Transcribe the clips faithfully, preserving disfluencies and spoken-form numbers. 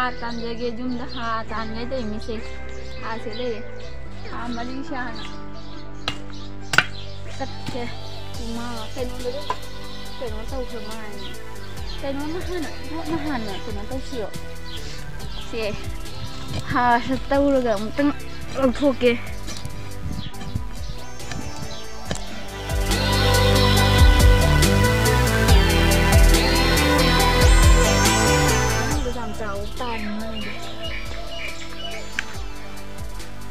ꯍꯥ ꯇꯥꯟꯖꯒꯦ, ꯌꯨꯝꯗ ꯍꯥ ꯇꯥꯟꯒꯦ ꯇꯧꯔꯤꯃꯤꯁꯦ꯫ ꯍꯥꯁꯦ ꯂꯩꯔꯦ꯫ ꯍꯥ ꯃꯔꯤꯁꯦ ꯍꯥꯟꯅ ꯆꯠꯀꯦ꯫ ꯏꯃꯥ, ꯀꯩꯅꯣꯗ, ꯀꯩꯅꯣ ꯇꯧꯈ꯭ꯔ ꯃꯥꯜꯂꯦ꯫ ꯀꯩꯅꯣꯅ ꯍꯥꯟꯅ, ꯌꯣꯠꯅ ꯍꯥꯟꯅ ꯀꯩꯅꯣ ꯇꯧꯁꯤꯔꯣ? ꯁꯦ, ꯍꯥꯔꯁꯦ ꯇꯧꯔꯒ ꯑꯃꯨꯛꯇꯪ ꯂꯧꯊꯣꯛꯀꯦ꯫ ꯃꯅꯨꯡꯗ ꯌꯥꯝ ꯆꯥꯎꯕ ꯇꯥꯔꯤ ꯃꯥꯜꯂꯦ꯫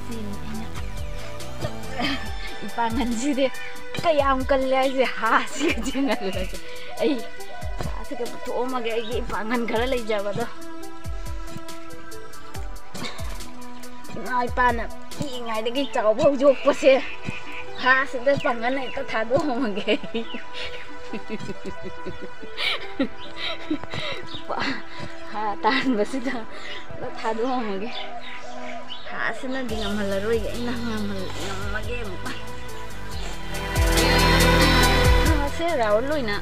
ꯁꯤꯅꯤ ꯑꯩꯅ ꯏꯄꯥꯡꯒꯟꯁꯤꯗꯤ ꯀꯌꯥꯝ ꯀꯜꯂꯦ ꯍꯥꯏꯁꯦ, ꯍꯥꯁꯤꯒ ꯆꯦꯟꯅꯔꯨꯔꯒꯦ꯫ ꯑꯩ ꯍꯥꯁꯤꯒ ꯄꯨꯊꯣꯛꯑꯝꯃꯒꯦ, ꯑꯩꯒꯤ ꯏꯄꯥꯡꯒꯟ ꯈꯔ ꯂꯩꯖꯕꯗꯣ꯫ ꯏꯃꯥ ꯏꯄꯥꯅ ꯄꯤꯛꯏꯉꯩꯗꯒꯤ ꯆꯥꯎꯐꯥꯎ ꯌꯣꯛꯄꯁꯦ, ꯍꯥꯁꯤꯗ ꯄꯥꯡꯒꯜ ꯍꯦꯛꯇ ꯊꯥꯗꯣꯛꯑꯝꯃꯒꯦ꯫ ꯍꯥ ꯇꯥꯟꯕꯁꯤꯗ ꯊꯥꯗꯣꯛꯑꯝꯃꯒꯦ꯫ ꯍꯥꯁꯤꯅꯗꯤ ꯉꯝꯍꯜꯂꯔꯣꯏꯒꯦ, ꯑꯩꯅ ꯉꯝꯍꯜ-, ꯉꯝꯃꯒꯦ ꯑꯃꯨꯛ꯫ ꯍꯥꯁꯦ ꯔꯥꯎꯟ ꯑꯣꯏꯅ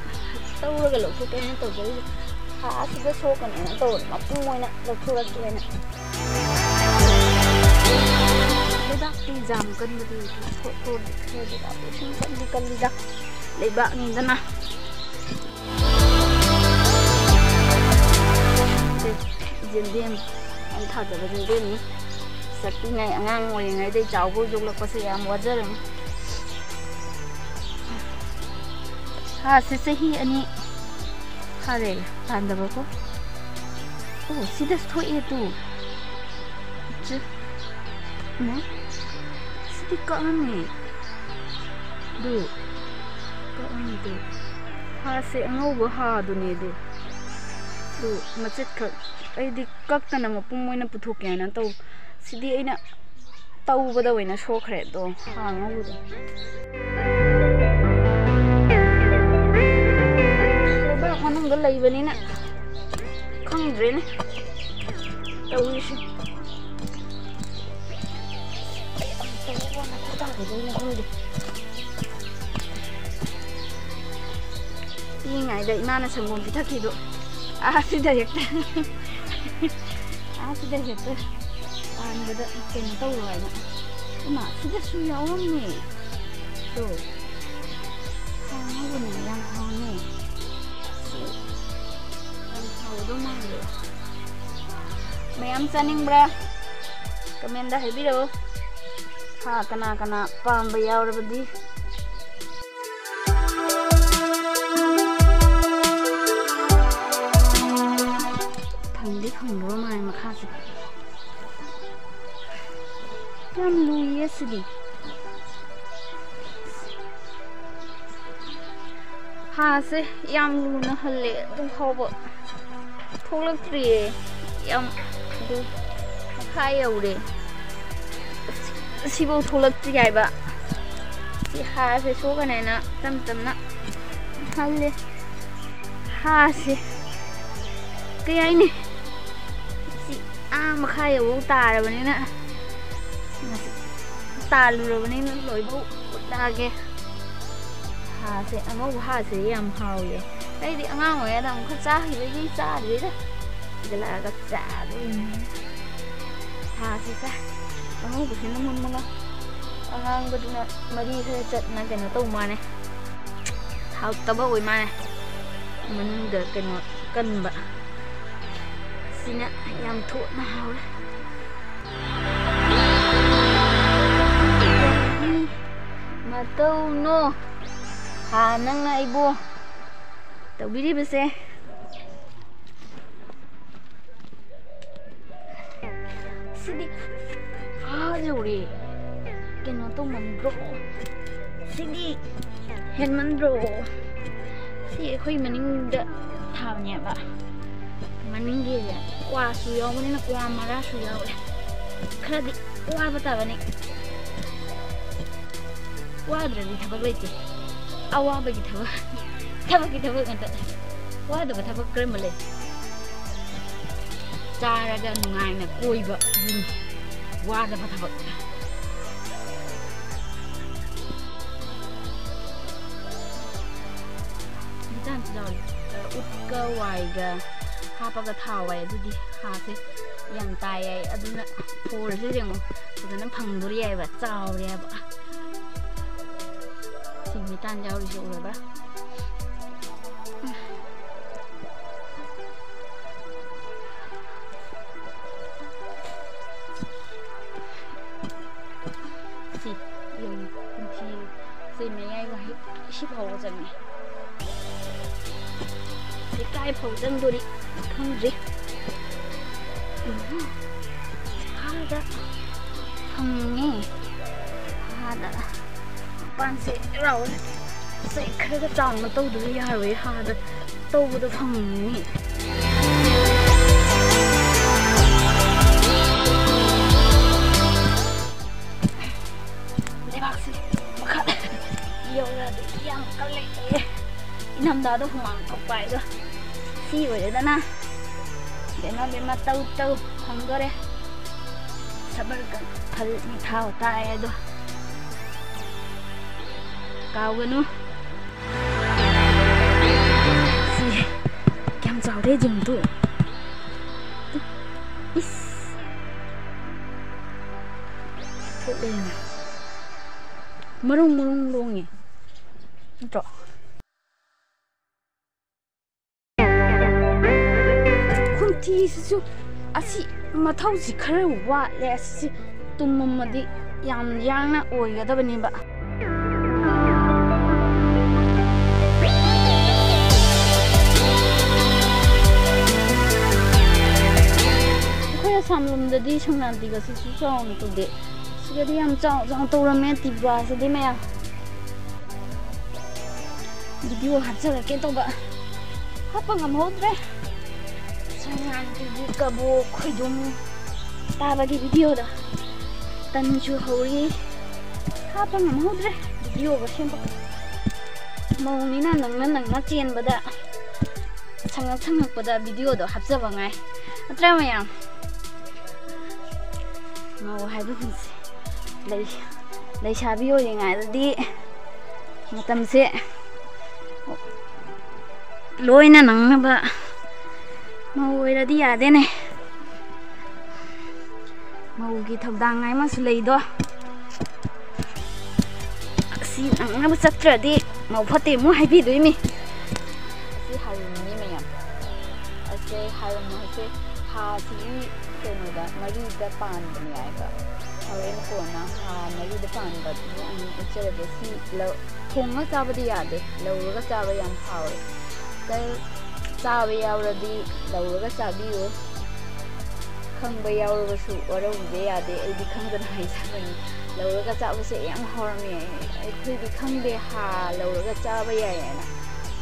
ꯇꯧꯔꯒ ꯂꯧꯊꯣꯛꯀꯦ ꯍꯥꯏꯅ ꯇꯧꯖꯔꯤꯁꯦ꯫ ꯍꯥꯁꯤꯗ ꯁꯣꯛꯀꯅꯦꯅ ꯇꯧꯕꯅꯦ, ꯃꯄꯨꯝ ꯑꯣꯏꯅ ꯂꯧꯊꯣꯔꯛꯀꯦ ꯍꯥꯏꯅ꯫ ꯂꯩꯕꯥꯛꯇꯤ ꯌꯥꯝ ꯀꯟꯕꯗꯤ ꯊꯣꯛ-, ꯊꯣꯛ-, ꯊꯣꯛꯑꯗꯤ ꯀꯜꯂꯤ, ꯁꯨꯝ ꯀꯟꯗꯤ ꯀꯜꯂꯤꯗ꯫ ꯂꯩꯕꯥꯛꯅꯤꯗꯅ꯫ ꯁꯦ, ꯌꯦꯟꯗꯦꯝ, ꯑꯩꯅ ꯊꯥꯖꯕ ꯌꯦꯟꯗꯦꯝꯅꯤ꯫ ꯆꯠꯄꯤꯉꯩ, ꯑꯉꯥꯡ ꯑꯣꯏꯔꯤꯉꯩꯗꯩ ꯆꯥꯎꯕ ꯌꯣꯛꯂꯛꯄꯁꯦ ꯌꯥꯝ ꯋꯥꯖꯔꯝꯃꯤ꯫ ꯍꯥꯁꯦ ꯆꯍꯤ ꯑꯅꯤ ꯐꯥꯔꯦ ꯄꯥꯟꯗꯕꯀꯣ꯫ ꯑꯣ, ꯁꯤꯗꯁꯨ ꯊꯣꯛꯑꯦ ꯇꯨ꯫ ꯆ-, ꯏꯃꯥ, ꯁꯤꯗꯤ ꯀꯛꯑꯝꯃꯦ꯫ ꯑꯗꯨ ꯀꯛꯑꯝꯃꯤꯗꯨ ꯍꯥꯁꯦ ꯑꯉꯧꯕ ꯍꯥꯗꯨꯅꯦ ꯑꯗꯨ꯫ ꯑꯗꯨ ꯃꯆꯦꯠꯈꯛ ꯑꯩꯗꯤ ꯀꯛꯇꯅ ꯃꯄꯨꯝ ꯑꯣꯏꯅ ꯄꯨꯊꯣꯛꯀꯦ ꯍꯥꯏꯅ ꯇꯧ-, ꯁꯤꯗꯤ ꯑꯩꯅ ꯇꯧꯕꯗ ꯑꯣꯏꯅ ꯁꯣꯛꯈ꯭ꯔꯦ ꯑꯗꯣ, ꯍꯥ ꯑꯉꯧꯕꯗꯣ꯫ ꯂꯩꯕꯥꯛ ꯃꯅꯨꯡꯗ ꯂꯩꯕꯅꯤꯅ ꯈꯪꯗ꯭ꯔꯦꯅꯦ ꯇꯧꯔꯤꯁꯦ꯫ ꯄꯤꯛꯏꯉꯩꯗ ꯏꯃꯥꯅ ꯁꯪꯒꯣꯝ ꯄꯤꯊꯛꯈꯤꯗꯣ ꯑꯥ ꯁꯤꯗ ꯍꯦꯛꯇ꯫ ꯑꯥ, ꯁꯤꯗ ꯍꯦꯛꯇ ꯄꯥꯟꯕꯗ ꯀꯩꯅꯣ ꯇꯧꯔꯣ ꯍꯥꯏꯅ꯫ ꯏꯃꯥ, ꯁꯤꯗꯁꯨ ꯌꯥꯎꯔꯝꯃꯦ꯫ ꯇꯣ꯫ ꯍꯥꯎꯕꯅꯦ, ꯌꯥꯝ ꯍꯥꯎꯅꯦ꯫ ꯌꯥꯝ ꯍꯥꯎꯗꯧ ꯃꯥꯜꯂꯦ꯫ ꯃꯌꯥꯝ ꯆꯥꯅꯤꯡꯕ꯭ꯔꯥ? ꯀꯃꯦꯟꯗ ꯍꯥꯏꯕꯤꯔꯛꯑꯣ꯫ ꯍꯥ, ꯀꯅꯥ ꯀꯅꯥ ꯄꯥꯝꯕ ꯌꯥꯎꯔꯕꯗꯤ꯫ ꯐꯪꯗꯤ ꯐꯪꯗꯕ ꯃꯥꯜꯂꯦ ꯃꯈꯥꯁꯦ꯫ ꯌꯥꯝ ꯂꯨꯏꯌꯦ ꯁꯤꯗꯤ꯫ ꯍꯥꯁꯦ ꯌꯥꯝ ꯂꯨꯅ ꯍꯜꯂꯦ, ꯑꯗꯨ ꯐꯥꯎꯕ ꯊꯣꯛꯂꯛꯇ꯭ꯔꯤꯌꯦ꯫ ꯌꯥꯝ ꯑꯗꯨ ꯃꯈꯥ ꯌꯧꯔꯦ꯫ ꯁꯤꯐꯧ ꯊꯣꯛꯂꯛꯇ꯭ꯔꯤ ꯍꯥꯏꯕ꯫ ꯁꯤ ꯍꯥꯁꯦ ꯁꯣꯛꯀꯅꯦꯅ ꯇꯞ ꯇꯞꯅ ꯍꯜꯂꯦ꯫ ꯍꯥꯁꯦ ꯀꯩ ꯍꯥꯏꯅꯤ? ꯁꯤ ꯑꯥ ꯃꯈꯥ ꯌꯧꯕ ꯇꯥꯔꯕꯅꯤꯅ, ꯇꯥꯜꯂꯨꯔꯕꯅꯤꯅ ꯂꯣꯏꯕꯧ ꯎꯠꯂꯛꯑꯒꯦ꯫ ꯍꯥꯁꯦ, ꯑꯉꯧꯕ ꯍꯥꯁꯦ ꯌꯥꯝ ꯍꯥꯎꯋꯦ꯫ ꯑꯩꯗꯤ ꯑꯉꯥꯡ ꯑꯣꯏꯔꯤꯉꯩꯗ ꯑꯃꯨꯛꯈꯛ ꯆꯥꯈꯤꯕꯒꯤ ꯆꯥꯗ꯭ꯔꯤꯗ꯫ ꯁꯤꯗ ꯂꯥꯛꯑꯒ ꯆꯥꯗꯣꯏꯅꯦ꯫ ꯍꯥꯁꯦ ꯆꯥ꯫ ꯑꯉꯧꯕꯁꯤꯅ ꯃꯨꯟ ꯃꯨꯟꯅ, ꯑꯉꯥꯡꯕꯗꯨꯅ ꯃꯔꯤ ꯈꯔ ꯆꯠꯅ ꯀꯩꯅꯣ ꯇꯧ ꯃꯥꯜꯂꯦ꯫ ꯍꯥꯎꯇꯕ ꯑꯣꯏ ꯃꯥꯜꯂꯦ꯫ ꯃꯅꯨꯡꯗ ꯀꯩꯅꯣ ꯀꯟꯕ꯫ ꯁꯤꯅ ꯌꯥꯝ ꯊꯨꯅ ꯍꯥꯎꯔꯦ꯫ ꯃꯇꯧꯅꯣ꯫ ꯍꯥ, ꯅꯪꯅ ꯑꯩꯕꯨ ꯇꯧꯕꯤꯔꯤꯕꯁꯦ꯫ ꯁꯤꯗꯤ ꯑꯥ ꯌꯧꯔꯦ꯫ ꯀꯩꯅꯣ ꯇꯧꯃꯟꯗ꯭ꯔꯣ? ꯁꯤꯗꯤ ꯍꯦꯟꯃꯟꯗ꯭ꯔꯣ? ꯁꯤ ꯑꯩꯈꯣꯏ ꯃꯅꯤꯡꯗ ꯊꯥꯕꯅꯦꯕ꯫ ꯃꯅꯤꯡꯒꯤ ꯀ꯭ꯋꯥꯁꯨ ꯌꯥꯎꯕꯅꯤꯅ ꯀ꯭ꯋꯥ ꯃꯔꯥꯁꯨ ꯌꯥꯎꯔꯦ꯫ ꯈꯔꯗꯤ ꯋꯥꯕ ꯇꯥꯕꯅꯤ꯫ ꯋꯥꯗ꯭ꯔꯗꯤ ꯊꯕꯛ ꯂꯩꯇꯦ꯫ ꯑꯋꯥꯕꯒꯤ ꯊꯕꯛ, ꯊꯕꯛꯀꯤ ꯊꯕꯛ ꯉꯥꯛꯇ꯫ ꯋꯥꯗꯕ ꯊꯕꯛ ꯀꯔꯝꯕ ꯂꯩ? ꯆꯥꯔꯒ ꯅꯨꯡꯉꯥꯏꯅ ꯀꯣꯏꯕ ꯑꯗꯨꯅꯤ ꯋꯥꯗꯕ ꯊꯕꯛ꯫ ꯃꯆꯥ ꯃꯆꯥ ꯌꯥꯎꯔꯤ꯫ ꯎꯠꯀ ꯋꯥꯏꯒ ꯍꯥꯞꯄꯒ ꯊꯥꯎ ꯋꯥꯏ ꯑꯗꯨꯗꯤ ꯍꯥꯞꯄꯦ꯫ ꯌꯥꯝ ꯇꯥꯏ ꯍꯥꯏ꯫ ꯑꯗꯨꯅ ꯐꯣꯜꯁꯦ ꯌꯦꯡꯉꯣ, ꯐꯖꯅ ꯐꯪꯗꯣꯔꯤ ꯍꯥꯏꯕ, ꯆꯥꯎꯔꯦ ꯍꯥꯏꯕ꯫ ꯁꯤ ꯃꯤꯇꯥꯟ ꯌꯥꯎꯔꯤꯁꯦ ꯎꯔꯕ? ꯁꯤ ꯌꯦꯡꯉꯨ, ꯀꯨꯝꯊꯤ ꯁꯤ ꯃꯌꯥꯏ ꯋꯥꯍꯩ ꯁꯤ ꯐꯥꯎꯕ ꯆꯪꯉꯦ꯫ ꯁꯤ ꯀꯥꯏ ꯐꯥꯎ ꯆꯪꯗꯣꯔꯤ ꯈꯪꯗ꯭ꯔꯤ꯫ ꯎꯝ꯫ ꯍꯥꯗ ꯐꯪꯉꯦ꯫ ꯍꯥꯗ ꯃꯄꯥꯟꯁꯦ ꯔꯥꯎꯟ ꯁꯦ ꯈꯔꯒ ꯆꯥꯎꯅ ꯇꯧꯗꯕ ꯌꯥꯔꯣꯏ꯫ ꯍꯥꯗ ꯇꯧꯕꯗꯣ ꯐꯪꯉꯦ꯫ ꯂꯩꯕꯥꯛꯁꯦ ꯃꯈꯥ ꯌꯧꯔꯗꯤ ꯌꯥꯝ ꯀꯜꯂꯛꯑꯦ꯫ ꯏꯪꯊꯝꯊꯥꯗ ꯍꯨꯃꯥꯡ ꯊꯣꯛꯄ ꯍꯥꯏꯗꯣ ꯁꯤ ꯑꯣꯏꯔꯦꯗꯅ꯫ ꯕꯦꯝꯃ, ꯕꯦꯝꯃ, ꯇꯧ, ꯇꯧ, ꯐꯪꯗꯣꯔꯦ꯫ ꯁꯕꯔꯒ ꯐꯜ ꯊꯥꯎ ꯇꯥꯏ ꯑꯗꯣ ꯀꯥꯎꯒꯅꯨ꯫ ꯁꯤ ꯀꯌꯥꯝ ꯆꯥꯎꯔꯦ ꯌꯦꯡꯉꯨ ꯇꯨ꯫ ꯏꯁ꯫ ꯊꯣꯛꯂꯦꯅ꯫ ꯃꯔꯨꯡ ꯃꯔꯨꯡ ꯂꯣꯡꯉꯦ꯫ ꯅꯠꯇ꯭ꯔꯣ? ꯈꯨꯟꯊꯤꯁꯤꯁꯨ ꯑꯁꯤ ꯃꯊꯧꯁꯤ ꯈꯔ ꯋꯥꯠꯂꯦ꯫ ꯑꯁꯤ ꯇꯨꯝꯃꯝꯃꯗꯤ ꯌꯥꯝ ꯌꯥꯡꯅ ꯑꯣꯏꯒꯗꯕꯅꯦꯕ꯫ ꯑꯩꯈꯣꯏ ꯑꯁꯥꯝ ꯂꯣꯝꯗꯗꯤ ꯁꯪꯀ꯭ꯔꯥꯟꯇꯤꯒꯁꯤꯁꯨ ꯆꯥꯎꯅ ꯇꯧꯗꯦ꯫ ꯁꯤꯗꯗꯤ ꯌꯥꯝ ꯆꯥꯎ ꯆꯥꯎ ꯇꯧꯔꯝꯃꯦ ꯇꯤꯕ꯭ꯔꯥꯁꯤꯗꯤ ꯃꯌꯥꯝ꯫ ꯚꯤꯗꯤꯑꯣ ꯍꯥꯞꯆꯔꯛꯀꯦ ꯇꯧꯕ, ꯍꯥꯞꯄ ꯉꯝꯍꯧꯗ꯭ꯔꯦ꯫ ꯁꯪꯀ꯭ꯔꯥꯟꯇꯤꯒꯤ ꯀꯕꯣꯛ ꯈꯣꯏꯗꯨꯝ ꯇꯥꯕꯒꯤ ꯚꯤꯗꯤꯑꯣꯗꯣ ꯇꯟꯁꯨ ꯍꯧꯔꯤ, ꯍꯥꯞꯄ ꯉꯝꯍꯧꯗ꯭ꯔꯦ ꯚꯤꯗꯤꯑꯣꯒ ꯁꯦꯝꯕ꯫ ꯃꯧꯅꯤꯅ ꯅꯪꯅ ꯅꯪꯅ ꯆꯦꯟꯕꯗ ꯁꯪꯉꯛ ꯁꯪꯉꯛꯄꯗ ꯚꯤꯗꯤꯑꯣꯗꯣ ꯍꯥꯞꯆꯕ ꯉꯥꯏ꯫ ꯅꯠꯇ꯭ꯔꯥ ꯃꯌꯥꯝ? ꯃꯧ ꯍꯥꯏꯕ ꯄꯨꯟꯁꯤ꯫ ꯂꯩ-, ꯂꯩꯁꯥꯕꯤ ꯑꯣꯏꯔꯤꯉꯩꯗꯗꯤ ꯃꯇꯝꯁꯦ ꯂꯣꯏꯅ ꯅꯪꯅꯕ ꯃꯧ ꯑꯣꯏꯔꯗꯤ ꯌꯥꯗꯦꯅꯦ꯫ ꯒꯤ ꯊꯧꯗꯥꯡ ꯍꯥꯏ ꯑꯃꯁꯨ ꯂꯩꯗꯣ꯫ ꯑꯁꯤ ꯅꯪꯅꯕ ꯆꯠꯇ꯭ꯔꯗꯤ ꯃꯧ ꯐꯠꯇꯦ ꯑꯃꯨꯛ ꯍꯥꯏꯕꯤꯗꯣꯏꯅꯤ꯫ ꯑꯁꯤ ꯍꯥꯔꯨꯝꯅꯤ ꯃꯌꯥꯝ꯫ ꯑꯁꯦ ꯍꯥꯔꯨꯝ ꯍꯥꯏꯁꯦ ꯍꯥꯁꯤꯒꯤ ꯀꯩꯅꯣꯗ ꯃꯔꯤꯗ ꯄꯥꯟꯕꯅꯦ ꯍꯥꯏꯕ꯫ ꯍꯣꯔꯦꯟ ꯀꯣꯟꯅ ꯍꯥ ꯃꯔꯤꯗ ꯄꯥꯟꯕꯗꯨ ꯑꯃꯨꯛ ꯎꯠꯆꯔꯒꯦ꯫ ꯁꯤ ꯂꯧ-, ꯊꯣꯡꯉ ꯆꯥꯕꯗꯤ ꯌꯥꯗꯦ, ꯂꯧꯔꯒ ꯆꯥꯕ ꯌꯥꯝ ꯍꯥꯎꯋꯦ꯫ ꯆꯥꯕ ꯌꯥꯎꯔꯗꯤ ꯂꯧꯔꯒ ꯆꯥꯕꯤꯌꯨ꯫ ꯈꯪꯕ ꯌꯥꯎꯔꯕꯁꯨ ꯋꯥꯔꯧꯕꯤꯕ ꯌꯥꯗꯦ, ꯑꯩꯗꯤ ꯈꯪꯗꯅ ꯍꯥꯏꯖꯕꯅꯤ꯫ ꯂꯧꯔꯒ ꯆꯥꯕꯁꯦ ꯌꯥꯝ ꯍꯥꯎꯔꯝꯃꯦ꯫ ꯑꯩꯈꯣꯏꯗꯤ ꯈꯪꯗꯦ ꯍꯥ ꯂꯧꯔꯒ ꯆꯥꯕ ꯌꯥꯏ ꯍꯥꯏꯅ꯫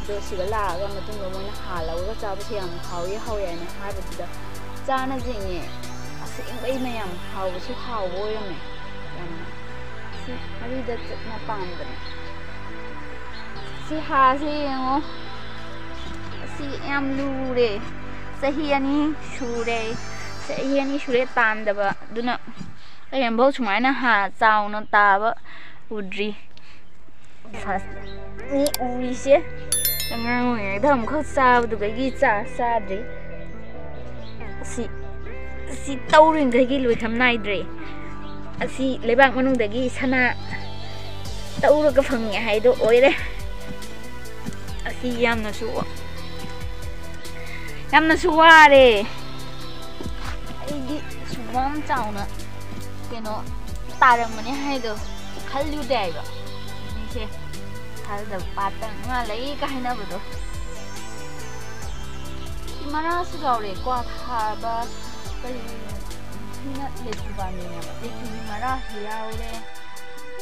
ꯑꯗꯣ ꯁꯤꯗ ꯂꯥꯛꯑꯒ ꯃꯇꯨꯡꯗ ꯃꯣꯏꯅ ꯍꯥ ꯂꯧꯔꯒ ꯆꯥꯕꯁꯦ ꯌꯥꯝ ꯍꯥꯎꯏ ꯍꯥꯎꯏ ꯍꯥꯏꯅ ꯍꯥꯏꯕꯗꯨꯗ ꯆꯥꯅ ꯌꯦꯡꯉꯦ꯫ ꯑꯁꯦꯡꯕꯩ ꯃꯌꯥꯝ ꯍꯥꯎꯕꯁꯨ ꯍꯥꯎꯕ ꯑꯣꯏꯔꯝꯃꯦ ꯌꯥꯝꯅ꯫ ꯁꯤ ꯃꯔꯤꯗ ꯆꯠꯅ ꯄꯥꯟꯕꯅꯦ꯫ ꯁꯤ ꯍꯥꯁꯦ ꯌꯦꯡꯉꯣ꯫ ꯑꯁꯤ ꯌꯥꯝ ꯂꯨꯔꯦ꯫ ꯆꯍꯤ ꯑꯅꯤ ꯁꯨꯔꯦ꯫ ꯆꯍꯤ ꯑꯅꯤ ꯁꯨꯔꯦ ꯇꯥꯟꯗꯕ꯫ ꯑꯗꯨꯅ ꯑꯩ ꯑꯃꯐꯥꯎ ꯁꯨꯃꯥꯏꯅ ꯍꯥ ꯆꯥꯎꯅ ꯇꯥꯕ ꯎꯗ꯭ꯔꯤ꯫ ꯃꯤ ꯎꯔꯤꯁꯦ ꯑꯉꯥꯡ ꯑꯣꯏꯔꯤꯉꯩꯗ ꯑꯃꯨꯛꯈꯛ ꯆꯥꯕꯗꯨꯗꯒꯤ ꯆꯥ-, ꯆꯥꯗ꯭ꯔꯤ꯫ ꯁꯤ, ꯁꯤ ꯇꯧꯔꯤꯈꯩꯒꯤ ꯂꯣꯏꯐꯝ ꯅꯥꯏꯗ꯭ꯔꯦ꯫ ꯑꯁꯤ ꯂꯩꯕꯥꯛ ꯃꯅꯨꯡꯗꯒꯤ ꯁꯅꯥ ꯇꯧꯔꯒ ꯐꯪꯉꯦ ꯍꯥꯏꯗꯣ ꯑꯣꯏꯔꯦ꯫ ꯑꯁꯤ ꯌꯥꯝꯅꯁꯨ, ꯌꯥꯝꯅꯁꯨ ꯋꯥꯔꯦ꯫ ꯑꯩꯗꯤ ꯁꯨꯃꯥꯡ ꯆꯥꯎꯅ ꯀꯩꯅꯣ ꯇꯥꯔꯝꯒꯅꯤ ꯍꯥꯏꯗꯣ ꯈꯜꯂꯨꯗꯦ ꯍꯥꯏꯕ꯫ ꯃꯤꯁꯦ ꯊꯥꯖꯗꯕ ꯄꯥꯠꯇ ꯉꯥ ꯂꯩ ꯀꯥꯏꯅꯕꯗꯣ꯫ ꯁꯤ ꯃꯔꯥꯁꯨ ꯌꯥꯎꯔꯦ, ꯀ꯭ꯋꯥ ꯊꯥꯕ ꯀꯔꯤ ꯁꯤꯅ ꯂꯦꯆꯨ ꯄꯥꯝꯕꯤꯅꯦꯕ꯫ ꯂꯦꯆꯨꯒꯤ ꯃꯔꯥꯁꯨ ꯌꯥꯎꯔꯦ,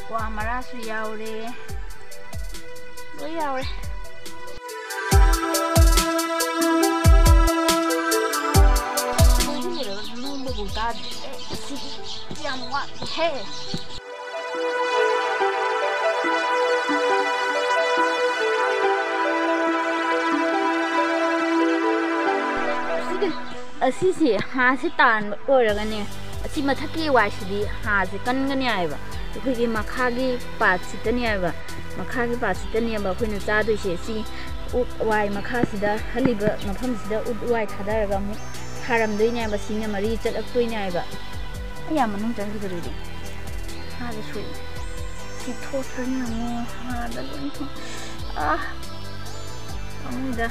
ꯀ꯭ꯋꯥ ꯃꯔꯥꯁꯨ ꯌꯥꯎꯔꯦ, ꯂꯣꯏ ꯌꯥꯎꯔꯦ꯫ ꯂꯣꯏꯁꯤꯜꯂꯨꯔꯒ ꯅꯣꯡꯃꯕꯨ ꯇꯥꯗ꯭ꯔꯤ꯫ ꯑꯩ ꯁꯤꯗꯤ ꯌꯥꯝ ꯋꯥꯠꯂꯤꯍꯦ꯫ ꯑꯁꯤꯁꯦ ꯍꯥꯁꯦ ꯇꯥꯟꯕ ꯂꯣꯏꯔꯒꯅꯦ, ꯑꯁꯤ ꯃꯊꯛꯀꯤ ꯋꯥꯏꯁꯤꯗꯤ ꯍꯥꯁꯦ ꯀꯟꯒꯅꯤ ꯍꯥꯏꯕ꯫ ꯑꯩꯈꯣꯏꯒꯤ ꯃꯈꯥꯒꯤ ꯄꯥꯠꯁꯤꯗꯅꯦ ꯍꯥꯏꯕ, ꯃꯈꯥꯒꯤ ꯄꯥꯠꯁꯤꯗꯅꯦꯕ ꯑꯩꯈꯣꯏꯅ ꯆꯥꯗꯣꯏꯁꯦ꯫ ꯁꯤ ꯎꯠ ꯋꯥꯏ ꯃꯈꯥꯁꯤꯗ ꯍꯜꯂꯤꯕ ꯃꯐꯝꯁꯤꯗ ꯎꯠ ꯋꯥꯏ ꯊꯥꯗꯔꯒ ꯑꯃꯨꯛ ꯊꯥꯔꯝꯗꯣꯏꯅꯦ ꯍꯥꯏꯕ꯫ ꯁꯤꯅ ꯃꯔꯤ ꯆꯠꯂꯛꯇꯣꯏꯅꯦ ꯍꯥꯏꯕ꯫ ꯑꯩ ꯌꯥꯝ ꯃꯅꯨꯡ ꯆꯪꯈꯤꯗꯣꯔꯤꯗꯤ꯫ ꯍꯥꯗ ꯁꯨꯏ꯫ ꯁꯤ ꯊꯣꯠꯄꯅꯤ ꯌꯦꯡꯉꯣ꯫ ꯍꯥꯗ ꯂꯣꯏ ꯊꯣꯛ-, ꯑꯥ꯫ ꯄꯥꯝꯃꯨꯏꯗ꯫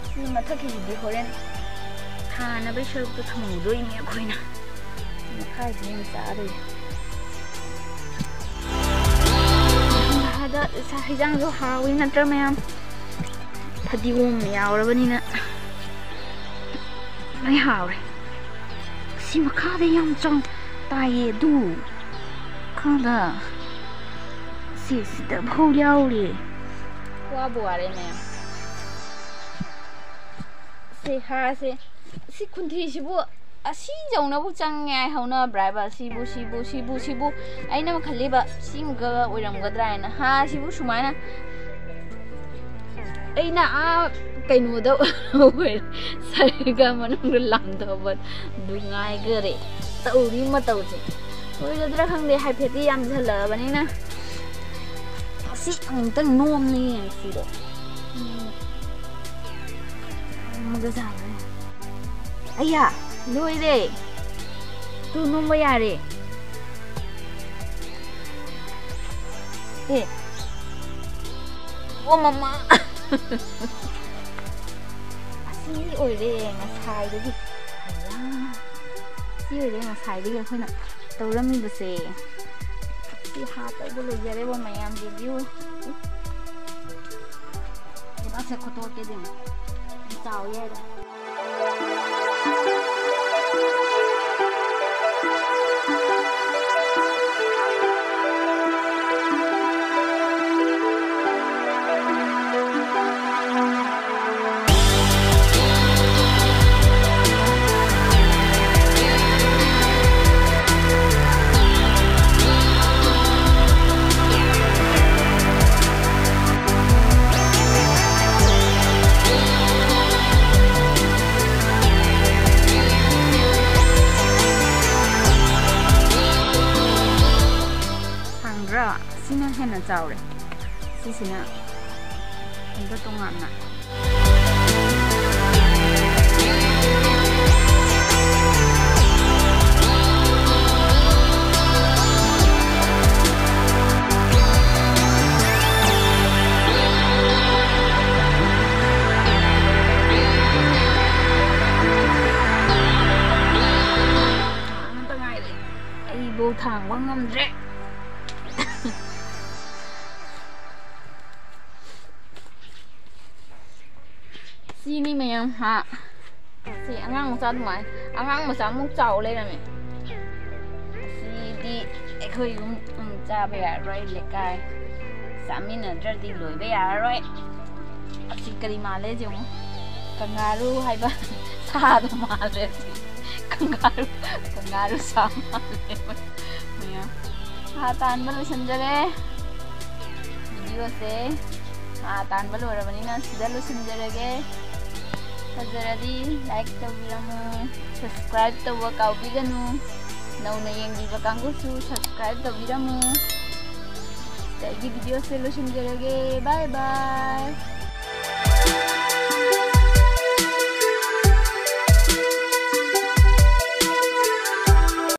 ꯁꯤ ꯃꯊꯛꯀꯤꯁꯤꯗꯤ ꯍꯣꯔꯦꯟ ꯊꯥꯅꯕꯩ ꯁꯔꯨꯛꯇ ꯊꯝꯍꯧꯗꯣꯏꯅꯦ ꯑꯩꯈꯣꯏꯅ꯫ ꯃꯈꯥꯁꯤꯅ ꯆꯥꯗꯣꯏꯅꯦ꯫ ꯍꯥꯗ ꯍꯤꯟꯖꯥꯡꯁꯨ ꯍꯥꯎꯋꯤ ꯅꯠꯇ꯭ꯔꯥ ꯃꯌꯥꯝ? ꯐꯗꯤꯒꯣꯝ ꯌꯥꯎꯔꯕꯅꯤꯅ ꯂꯣꯏ ꯍꯥꯎꯔꯦ꯫ ꯁꯤ ꯃꯈꯥꯗ ꯌꯥꯝ ꯆꯥꯎ ꯇꯥꯏꯌꯦ ꯑꯗꯨ꯫ ꯈꯪꯗ꯫ ꯁꯤ ꯁꯤꯗ ꯐꯧ ꯌꯥꯎꯔꯤ꯫ ꯋꯥꯕꯨ ꯋꯥꯔꯦ ꯃꯌꯥꯝ꯫ ꯁꯤ ꯍꯥꯁꯦ꯫ ꯁꯤ ꯈꯨꯟꯊꯤꯁꯤꯕꯨ ꯑꯁꯤ ꯌꯧꯅꯕꯨ ꯆꯪꯉꯦ ꯍꯥꯏ ꯍꯧꯅꯕ꯭ꯔꯥ ꯍꯥꯏꯕ? ꯁꯤꯕꯨ, ꯁꯤꯕꯨ, ꯁꯤꯕꯨ, ꯁꯤꯕꯨ ꯑꯩꯅ ꯑꯃ ꯈꯜꯂꯤꯕ ꯁꯤꯃꯒ ꯑꯣꯏꯔꯝꯒꯗ꯭ꯔꯥ ꯍꯥꯏꯅ꯫ ꯍꯥ, ꯁꯤꯕꯨ ꯁꯨꯃꯥꯏꯅ ꯑꯩꯅ ꯑꯥ ꯀꯩꯅꯣꯗ ꯁꯔꯒ ꯃꯅꯨꯡꯗ ꯂꯥꯝꯊꯣꯛꯄ ꯑꯗꯨ ꯉꯥꯏꯈꯔꯦ꯫ ꯇꯧꯔꯤ ꯃꯇꯧꯁꯦ ꯑꯣꯏꯒꯗ꯭ꯔꯥ ꯈꯪꯗꯦ, ꯍꯥꯏꯐꯦꯠꯇꯤ ꯌꯥꯝꯁꯤꯜꯂꯛꯑꯕꯅꯤꯅ꯫ ꯑꯁꯤ ꯑꯃꯨꯛꯇꯪ ꯅꯣꯝꯅ ꯌꯦꯡꯁꯤꯔꯣ? ꯎꯝ꯫ ꯅꯣꯝꯃꯒ ꯁꯥꯕꯅꯦ꯫ ꯑꯌꯥ, ꯂꯣꯏꯔꯦ꯫ ꯇꯨ ꯅꯣꯝꯕ ꯌꯥꯔꯦ꯫ ꯑꯦ꯫ ꯑꯣ ꯃꯃꯥ꯫ ꯑꯁꯤ ꯑꯣꯏꯔꯦ ꯉꯁꯥꯏꯗꯒꯤ꯫ ꯑꯌꯥ꯫ ꯁꯤ ꯑꯣꯏꯔꯦ ꯉꯁꯥꯏꯗꯒꯤ ꯑꯩꯈꯣꯏꯅ ꯇꯧꯔꯝꯃꯤꯕꯁꯦ꯫ ꯁꯤ ꯍꯥ ꯇꯧꯕ ꯂꯣꯏꯖꯔꯦꯕ ꯃꯌꯥꯝ ꯔꯤꯚꯤꯌꯨ꯫ ꯂꯩꯕꯥꯛꯁꯦ ꯈꯣꯠꯇꯣꯛꯀꯦ ꯑꯗꯨꯝ ꯆꯥꯎ ꯌꯥꯏꯗ꯫ ꯁꯥꯡꯗ꯭ꯔꯥ? ꯁꯤꯅ ꯍꯦꯟꯅ ꯆꯥꯎꯔꯦ꯫ ꯁꯤꯁꯤꯅ ꯑꯝꯇ ꯇꯣꯉꯥꯟꯅ꯫ ꯉꯝꯗ꯭ꯔꯦ꯫ ꯁꯤꯅꯤ ꯃꯌꯥꯝ, ꯍꯥ꯫ ꯁꯤ ꯑꯉꯥꯡ ꯃꯆꯥ ꯑꯗꯨꯃꯥꯏꯅ, ꯑꯉꯥꯡ ꯃꯆꯥꯃꯨꯛ ꯆꯥꯎ ꯂꯩꯔꯝꯃꯦ꯫ ꯑꯁꯤꯗꯤ ꯑꯩꯈꯣꯏ ꯌꯨꯝ, ꯎꯝ, ꯆꯥꯕ ꯌꯥꯔꯔꯣꯏ, ꯂꯩꯀꯥꯏ ꯆꯥꯃꯤꯟꯅꯗ꯭ꯔꯗꯤ ꯂꯣꯏꯕ ꯌꯥꯔꯔꯣꯏ꯫ ꯑꯁꯤ ꯀꯔꯤ ꯃꯥꯜꯂꯦ ꯌꯦꯡꯉꯨ, ꯀꯪꯒꯥꯔꯨ ꯍꯥꯏꯕ ꯁꯥꯗꯣ ꯃꯥꯜꯂꯦ꯫ ꯀꯪꯒꯥꯔꯨ, ꯀꯪꯒꯥꯔꯨ ꯁꯥ ꯃꯥꯜꯂꯦ ꯃꯌꯥꯝ꯫ ꯁꯥ ꯇꯥꯟꯕ ꯂꯣꯏꯁꯤꯟꯖꯔꯦ꯫ ꯚꯤꯗꯤꯑꯣꯁꯦ ꯁꯥ ꯇꯥꯟꯕ ꯂꯣꯏꯔꯕꯅꯤꯅ ꯁꯤꯗ ꯂꯣꯏꯁꯤꯟꯖꯔꯒꯦ꯫ ꯐꯖꯔꯗꯤ ꯂꯥꯏꯛ ꯇꯧꯕꯤꯔꯝꯃꯨ, ꯁꯕꯁꯀ꯭ꯔꯥꯏꯕ ꯇꯧꯕ ꯀꯥꯎꯕꯤꯒꯅꯨ꯫ ꯅꯧꯅ ꯌꯦꯡꯕꯤꯕ ꯀꯥꯡꯕꯨꯁꯨ ꯁꯕꯁꯀ꯭ꯔꯥꯏꯕ ꯇꯧꯕꯤꯔꯝꯃꯨ꯫ ꯁꯤꯗ ꯑꯩꯒꯤ ꯚꯤꯗꯤꯑꯣꯁꯦ ꯂꯣꯏꯁꯤꯟꯖꯔꯒꯦ꯫ ꯕꯥꯏ ꯕꯥꯏ꯫